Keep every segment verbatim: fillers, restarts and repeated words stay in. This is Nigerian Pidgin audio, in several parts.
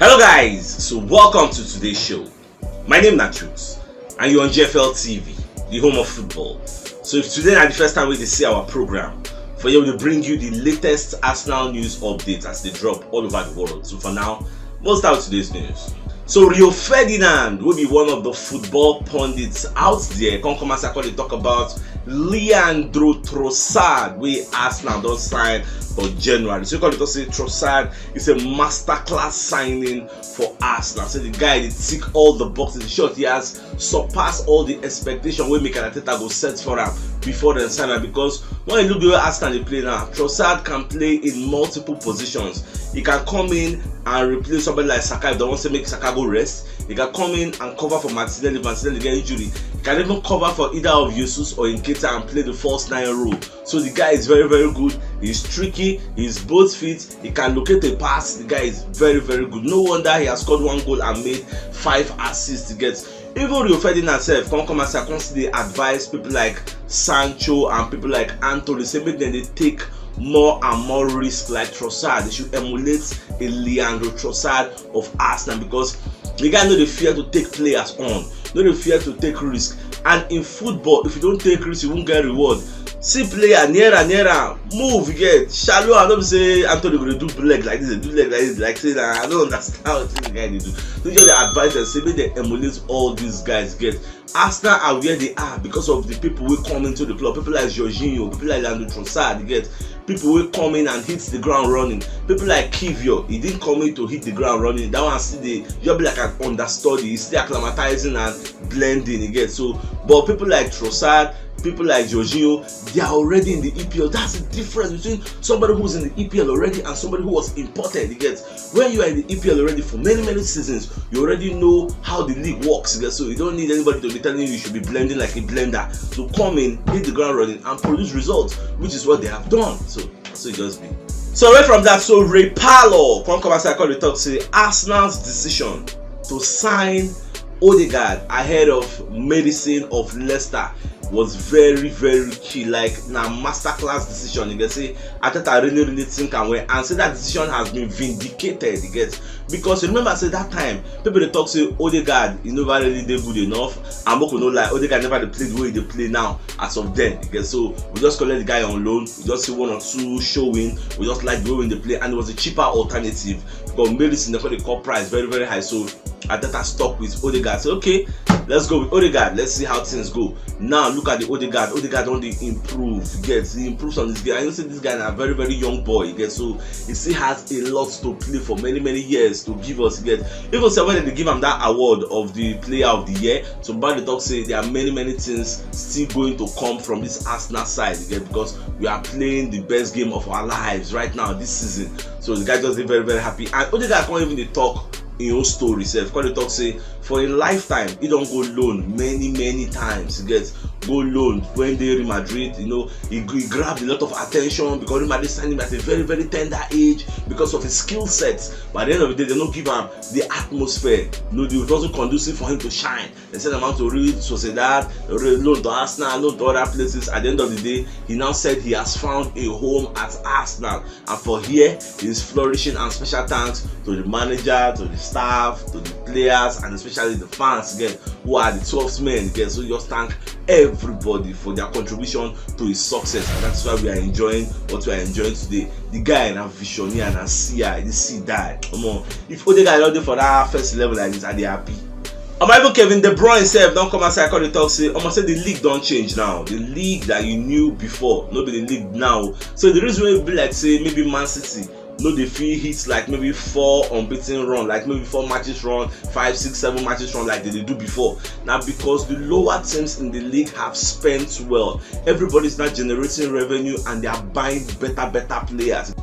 Hello guys, so welcome to today's show. My name na Chooks and you're on G F L T V, the home of football. So if today na the first time wey you dey see our program, for here we dey bring you the latest Arsenal news updates as they drop all over the world. So for now, let's start with today's news. So Rio Ferdinand, wey be one of the football pundits out there, come come as I call dey talk about Leandro Trossard, wey Arsenal don sign for January. So you call dey talk say Trossard is a masterclass signing for Arsenal. Say the guy dey tick all the boxes. In short, he has surpassed all the expectation wey Mikel Arteta go set for am before dem sign am, because when you look the way Arsenal dey play now, Trossard can play in multiple positions. He can come in and replace somebody like Saka if dem wan say make Saka go rest. He can come in and cover for Martinelli if Martinelli get injury. He can even cover for either of Jesus or Nketiah and play the false nine role. So the guy is very, very good. He's tricky. He's both feet. He can locate a pass. The guy is very, very good. No wonder he has scored one goal and made five assists. You get, even Rio Ferdinand sef come come as I come still dey advise people like Sancho and people like Antony say make dem dey take more and more risk like Trossard. They should emulate a Leandro Trossard of Arsenal, because the guy no dey fear to take players on, no dey fear to take risk. And in football, if you don't take risk, you won't get reward. See player near am, near am, move, you get shallow. I no be say Antony go dey do leg like this, dey do leg like this, like say na I don't understand what this guy dey do. So just dey advise dem say make dem emulate all these guys. Get, Arsenal are where they are because of the people wey come into the club. People like Jorginho, people like Leandro Trossard, you get, people wey come in and hit the ground running. People like Kivior, he didn't come in to hit the ground running. That one still dey just be like an understudy. He's still acclimatizing and blending, you get. So, but people like Trossard, people like Jorginho, they are already in the E P L. That's the difference between somebody who's in the E P L already and somebody who was imported, you get. When you are in the E P L already for many, many seasons, you already know how the league works, you get. So you don't need anybody to be telling you you should be blending like a blender. So come in, hit the ground running, and produce results, which is what they have done. So, so it just be. So away from that, so Ray Parlour come come as I call the talk say Arsenal's decision to sign Odegaard ahead of Maddison of Leicester was very, very key. Like, na masterclass decision. You can say Arteta really, really think and well, and say that decision has been vindicated. You get, because you remember say that time people dey talk say Odegaard, he never really dey good enough. And make we no lie, Odegaard never dey play the way he dey play now as of then. You get, so we just collect the guy on loan. We just see one or two showing. We just like the way he dey play, and it was a cheaper alternative because Maddison dey call the call price very, very high. So Arteta stuck with Odegaard. Say, okay, let's go with Odegaard. Let's see how things go. Now look at the Odegaard. Odegaard don dey improve. You get, he improves on this game. I know say this guy na very, very young boy. You get, so he still has a lot to play for many, many years to give us. You get, even say when they give am that award of the player of the year, so bad dey talk say there are many, many things still going to come from this Arsenal side. You get, because we are playing the best game of our lives right now this season. So the guy just dey very, very happy. And Odegaard come even dey talk him own story sef. Come dey talk say for him lifetime, he don go loan many, many times. You get, go loan when dey Real Madrid, you know, he, he grabbed a lot of attention because Real Madrid signed him at a very, very tender age because of his skill set. But at the end of the day, they no give am the atmosphere. You know, it wasn't conducive for him to shine. They send him out to Real Sociedad, re-, loan to Arsenal, loan to other places. At the end of the day, he now said he has found a home at Arsenal. And for here, he's flourishing, and special thanks to the manager, to the staff, to the players, and especially the fans again, who are the twelfth men again. So just thank everybody for their contribution to his success, and that's why we are enjoying what we are enjoying today. The guy na visionary and a C I, the C die. Come on, if Odegaard don dey for that first level like this, I dey happy. Omo, even Kevin De Bruyne sef don come outside come dey talk say, omo, say the league don change now. The league that you knew before, no be the league now. So the reason wey e be like say maybe Man City no dey fit hit like maybe four unbeaten run, like maybe four matches run, five, six, seven matches run like they dey do before. Na because the lower teams in the league have spent well. Everybody's now generating revenue and they are buying better, better players.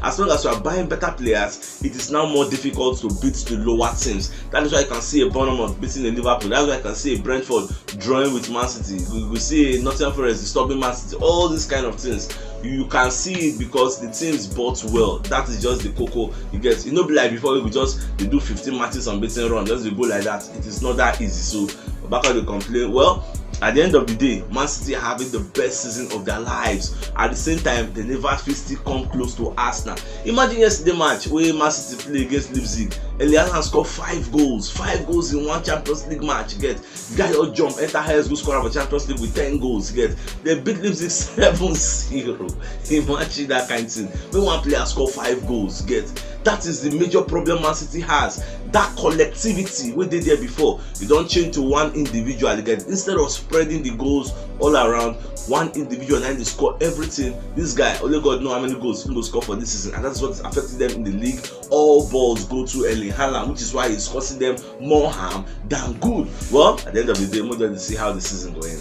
As long as you are buying better players, it is now more difficult to beat the lower teams. That is why you can see a Bournemouth beating a Liverpool. That's why you can see a Brentford drawing with Man City. You, you see a Nottingham Forest disturbing Man City. All these kind of things. You can see it because the teams bought well. That is just the koko. You get, e no be like before we just dey do fifteen matches unbeaten run, just dey go like that. It is not that easy. So Barca dey complain. Well, At the end of the day, Man City are having the best season of their lives. At the same time, they never fit still come close to Arsenal. Imagine yesterday match wey Man City play against Leipzig. Erling Haaland score five goals, five goals in one Champions League match. Get, the guy just jump enter highest goal scorer for Champions League with ten goals. Get, they beat Leipzig seven zero. Imagine that kind thing. When one player score five goals, get, that is the major problem Man City has. That collectivity wey dey there before, e don change to one individual. Get, instead of spreading the goals all around, one individual na dey score everything. This guy, only God know how many goals he go score for this season, and that's what is affecting them in the league. All balls go to Erling Haaland, which is why he's causing them more harm than good. Well, at the end of the day, we'll just see how the season go end.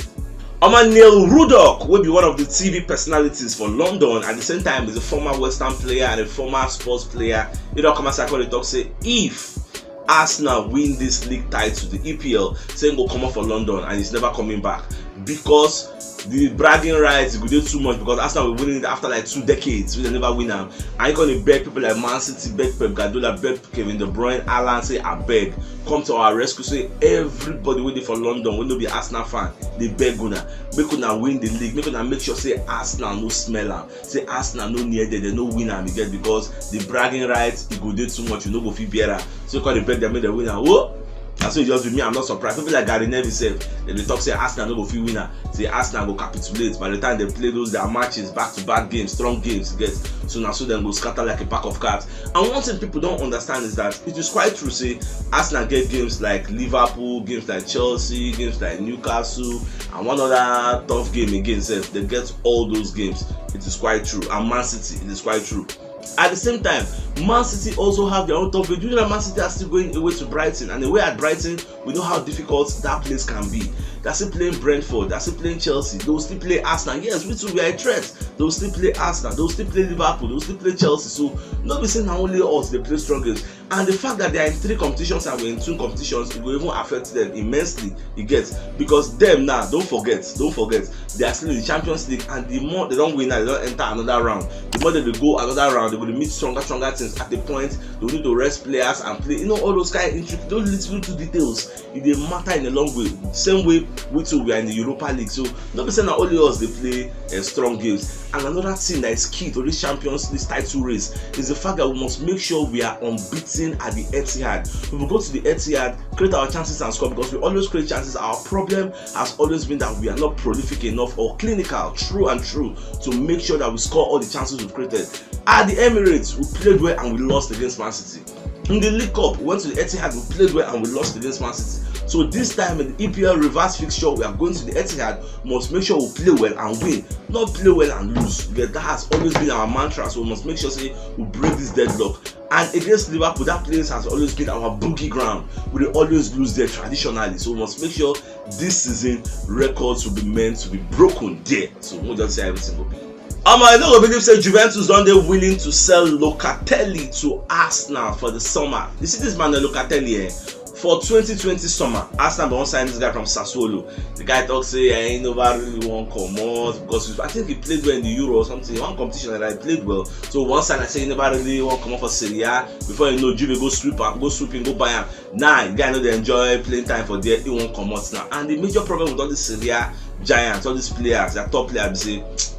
Omo, Neil Ruddock, wey be one of the T V personalities for London, at the same time is a former West Ham player and a former Spurs player, he don come outside come dey talk say if Arsenal win this league title, the E P L, say he go comot for London and he's never coming back because the bragging rights go dey too much, because Arsenal were winning it after like two decades wey they never win am, and he come dey beg people like Man City, beg Pep Guardiola, beg Kevin De Bruyne, Haaland, say, "Abeg, come to our rescue." Say everybody wey dey for London wey no be Arsenal fan dey beg una, make una win the league, make una make sure say Arsenal no smell am, say Arsenal no near them, they no win am again, because the bragging rights, e go dey too much, you no go fit bear am. So come dey beg them make they win am. Oh, na so e just be. Me, I'm not surprised. People like Gary Neville sef, dem dey talk say Arsenal no go fit win am, say Arsenal go capitulate by the time they play those their matches, back to back games, strong games, get. So na so dem go scatter like a pack of cards. And one thing people don't understand is that it is quite true say Arsenal get games like Liverpool, games like Chelsea, games like Newcastle, and one other tough game again sef. They get all those games. It is quite true. And Man City, it is quite true. At the same time, Man City also have their own tough game. Do you know that Man City are still going away to Brighton? And away at Brighton, we know how difficult that place can be. They're still playing Brentford, they're still playing Chelsea, they will still play Arsenal. Yes, we too, we are a threat. They will still play Arsenal, they will still play Liverpool, they will still play Chelsea. So, no be say na only us dey play strong games. And the fact that they are in three competitions and we're in two competitions, it will even affect them immensely. You get? Because them now, don't forget, don't forget, they are still in the Champions League, and the more they don't win now, they don't enter another round. The more they go another round, they will meet stronger, stronger teams. At the point, they will need to rest players and play. You know, all those kind of intric-, those little, little details, e dey matter in a long way. Same way we too, we are in the Europa League, so no be say na only us dey play uh, strong games. And another thing that is key to this Champions League title race is the fact that we must make sure we are unbeaten at the Etihad. We will go to the Etihad, create our chances and score, because we always create chances. Our problem has always been that we are not prolific enough or clinical, true and true, to make sure that we score all the chances we've created. At the Emirates, we played well and we lost against Man City. In the League Cup, we went to the Etihad, we played well and we lost against Man City. So this time in the E P L reverse fixture, we are going to the Etihad, must make sure we play well and win, not play well and lose. Because that has always been our mantra, so we must make sure say we break this deadlock. And against Liverpool, that place has always been our boogie ground. We dey always lose there traditionally, so we must make sure this season records will be meant to be broken there. So we'll just say everything will be. Omo, I no go believe say Juventus don dey willing to sell Locatelli to Arsenal for the summer. You see this man, Locatelli, eh? For twenty twenty summer, Arsenal bin wan sign this guy from Sassuolo. The guy talk say, eh, he never really wan comot because I think he played well in the Euro or something. One competition that he played well. So one side I say he never really wan comot for Serie A. Before you know, Juve go sweep am, go sweep him, go buy am. Now the guy no dey enjoy playing time for there. He wan comot now. And the major problem with all these Serie A giants, all these players, their top players, be say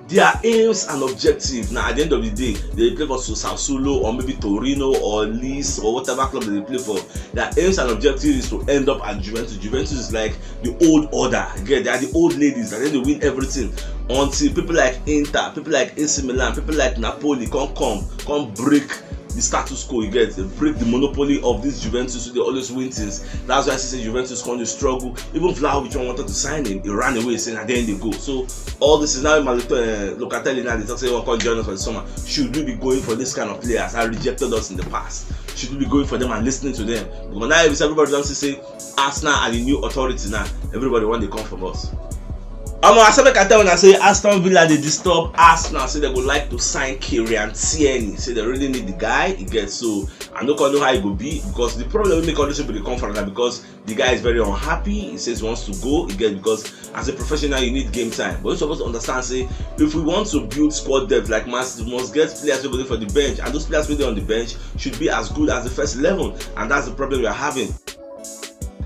their aims and objective. Now at the end of the day, they play for Sassuolo or maybe Torino or Lecce or whatever club they play for. Their aims and objective is to end up at Juventus. Juventus is like the old order. Again, they are the old ladies, and then they win everything until people like Inter, people like A C Milan, people like Napoli come come come break the status quo. You get, they break the monopoly of this Juventus, so they always win things. That's why I see say Juventus come dey struggle. Even Vlahovic, when wanted to sign him, he ran away, saying, "I didn't go." So all this is now Malito, uh, Locatelli now, they talk say, "Well, come join us for the summer." Should we be going for this kind of players that rejected us in the past? Should we be going for them and listening to them? Because now everybody don see say Arsenal are the new authority now. Everybody want to come for us. Omo, I say make I tell una say Aston Villa dey disturb Arsenal, say they go like to sign Kieran Tierney, say they really need the guy. You get, so I no come know how e go be, because the problem wey make all these people dey come for am na because the guy is very unhappy. He says he wants to go. You get, because as a professional, you need game time. But you suppose understand say if we want to build squad depth like Man City, we must get players wey go dey for the bench, and those players wey dey on the bench should be as good as the first eleven, and that's the problem we are having.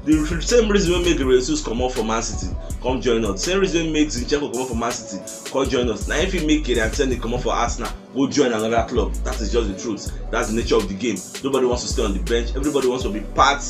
The same reason wey make Gabriel Jesus comot for Man City, come join us. Same reason make Zinchenko comot for Man City, come join us. Na if you make Kieran Tierney comot for Arsenal, go join another club. That is just the truth. That's the nature of the game. Nobody wants to stay on the bench. Everybody wants to be part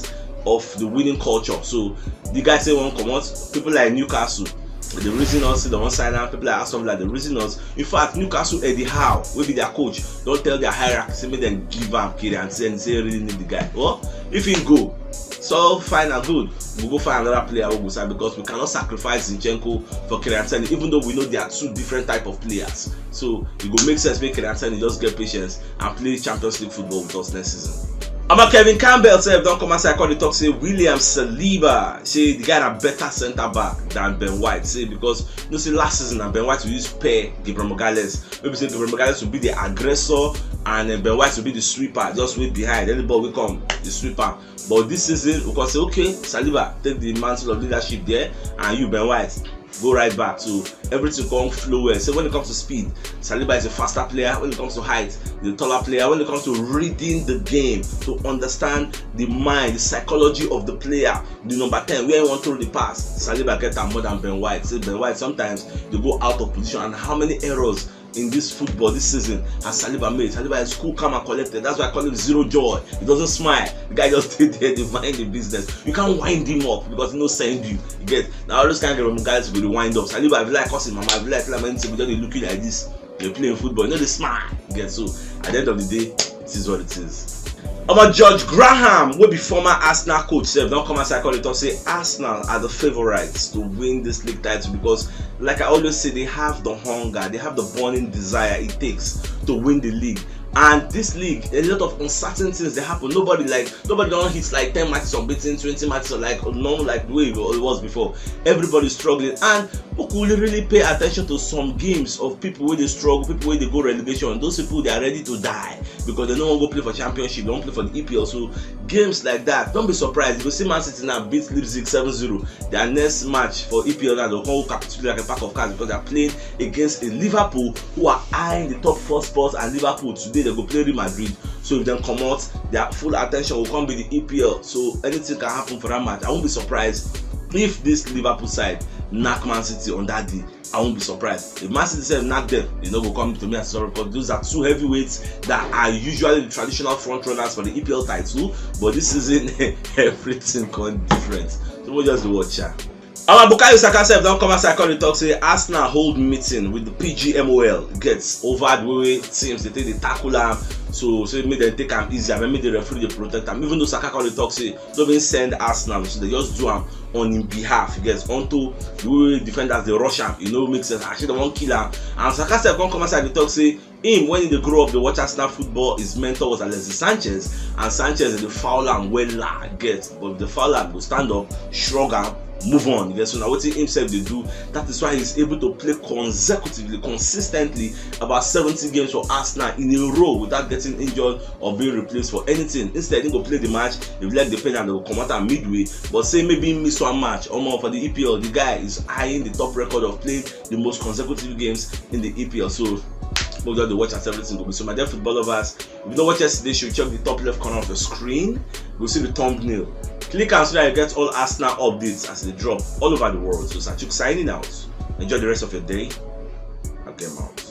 of the winning culture. So the guy say one comot. People like Newcastle, the reason us see the one sign out. People like Aston Villa, the reason us. In fact, Newcastle Eddie Howe, will be their coach. Don't tell their hierarchy. Say make them give up Kieran Tierney. Say really need the guy. Well, if he go, so fine and good. We go find another player who go sign because we cannot sacrifice Zinchenko for Kieran Tierney, even though we know they are two different type of players. So it go make sense make Kieran Tierney just get patience and play Champions League football with us next season. Omo, Kevin Campbell sef don come outside come dey talk say William Saliba, say the guy na better centre back than Ben White. Say because you know say last season na Ben White we use pair Gabriel Magalhaes. Maybe say Gabriel Magalhaes will be the aggressor and uh, Ben White will be the sweeper, just wait behind. Any ball will come, the sweeper. But this season, we can say, okay, Saliba, take the mantle of leadership there, and you, Ben White, go right back. So everything come flow well. So when it comes to speed, Saliba is a faster player. When it comes to height, the taller player. When it comes to reading the game, to understand the mind, the psychology of the player, the number ten, where you want to throw the pass, Saliba get am more than Ben White. Say Ben White sometimes they go out of position, and how many errors in this football this season has Saliba made? Saliba is cool, calm, and collected. That's why I call him zero joy. He doesn't smile. The guy just stay there, they mind the business. You can't wind him up because he no send you. You get now all those kind of guys will wind up. Saliba, I feel like cussing, mama. I feel like, like anything, but they look you like this. You're playing football, you know they smile. You get so at the end of the day, it is what it is. Omo, George Graham, wey be former Arsenal coach sef, don come outside come dey talk say Arsenal are the favourites to win this league title because, like I always say, they have the hunger, they have the burning desire it takes to win the league. And this league, a lot of uncertain things dey happen. Nobody like nobody don hit like ten matches unbeaten, twenty matches like normal like the way it was before. Everybody struggling, and people really really pay attention to some games of people wey dey struggle, people wey dey go relegation. Those people, they are ready to die because they no wan go play for championship, they wan play for the E P L. So games like that, don't be surprised. You go see Man City now beat Leipzig seven zero. Their next match for E P L now, they'll come capitulate like a pack of cards because they're playing against a Liverpool who are eyeing the top four spots, and Liverpool today they go play Real Madrid. So if they come out, their full attention will come be the E P L. So anything can happen for that match. I won't be surprised if this Liverpool side knock Man City on that day. I won't be surprised. If Man City sef knock them, they no go come to me as sorry because those are two heavyweights that are usually the traditional front runners for the E P L title. But this season, everything come different. So we just dey watch am. Our Bukayo Saka sef don come outside come dey talk say Arsenal hold meeting with the P G M O L gets over the way teams they take the tackle am. So say make dem take am easy, and make the referee dey protect am. Even though Saka come dey talk say don't even send Arsenal, so they just do am on him behalf. Yes, onto the way defenders they rush am, you know, makes sense. Actually, they won't kill am. And Saka sef come come outside dey talk say him when he dey grow up, dey watch Arsenal football, his mentor was Alexis Sanchez, and Sanchez dey foul am wella, get, but the foul am go stand up, shrug am, move on. Yes, so now what himself they do, that is why he's able to play consecutively, consistently about seventy games for Arsenal in a row without getting injured or being replaced for anything. Instead, he go play the match, if leg the pain and they will come out at midway. But say maybe he miss one match, or more for the E P L, the guy is eyeing the top record of playing the most consecutive games in the E P L. So we'll just watch as everything go be. So my dear football lovers, if you don't watch yesterday show, check the top left corner of the screen. Go see the thumbnail. Click and so that you get all Arsenal updates as they drop all over the world. So Sachuk signing out. Enjoy the rest of your day. I'll get out.